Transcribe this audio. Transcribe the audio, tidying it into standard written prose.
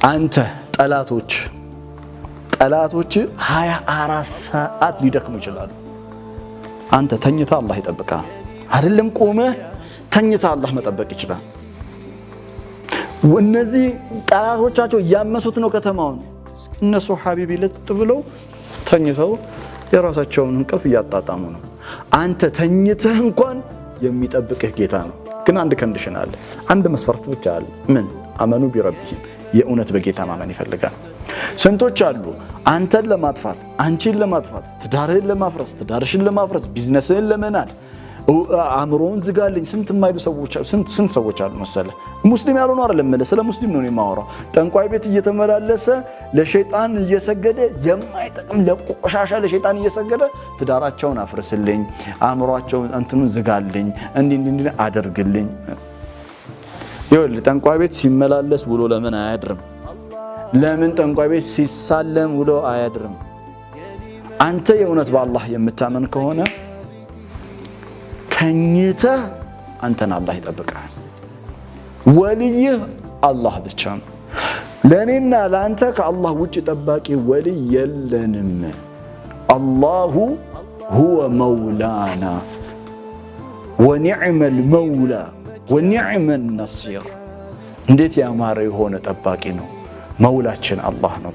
አንተ ጠላቶች 24 ሰዓት ሊደክሙ ይችላሉ። አንተ ተኝተህ አላህ ይጠብቃል። አይደለም ቆመህ ተኝተህ አላህ መጠበቅ ይችላል። እነዚህ ጠላቶቻቸው እያመሱት ነው ከተማውን። እነሱ ሐቢቢ ለጥ ብለው ተኝተው የራሳቸውን እንቅልፍ እያጣጣሙ ነው። አንተ ተኝተህ እንኳን የሚጠብቅህ ጌታ ነው። ግን አንድ condition አለ፣ አንድ መስፈርት ብቻ አለ። ምን? آمنوا بربهم፣ የእውነት በጌታ ማመን ይፈልጋል። ስንቶች አሉ አንተን ለማጥፋት፣ አንቺን ለማጥፋት፣ ትዳርህን ለማፍረስ፣ ትዳርሽን ለማፍረስ፣ ቢዝነስህን ለመናድ፣ አእምሮውን ዝጋልኝ ስንት የማይሉ ሰዎች፣ ስንት ሰዎች አሉ መሰለ። ሙስሊም ያልሆኑ አይደለም የምልህ፣ ስለ ሙስሊም ነው የማወራው። ጠንቋይ ቤት እየተመላለሰ ለሸይጣን እየሰገደ፣ የማይጠቅም ለቆሻሻ ለሸይጣን እየሰገደ፣ ትዳራቸውን አፍርስልኝ፣ አእምሯቸውን እንትኑን ዝጋልኝ፣ እንዲህ እንዲህ እንዲህ አድርግልኝ። ይኸውልህ፣ ጠንቋይ ቤት ሲመላለስ ውሎ ለምን አያድርም? ለምን ጠንቋይ ቤት ሲሳለም ውሎ አያድርም? አንተ የእውነት በአላህ የምታመን ከሆነ ተኝተህ አንተን አላህ ይጠብቃል። ወልይህ አላህ ብቻ ነው። ለእኔና ለአንተ ከአላህ ውጭ ጠባቂ ወልይ የለንም። الله هو مولانا ونعم المولى ونعم النصير። እንዴት ያማረ የሆነ ጠባቂ ነው! መውላችን አላህ ነው።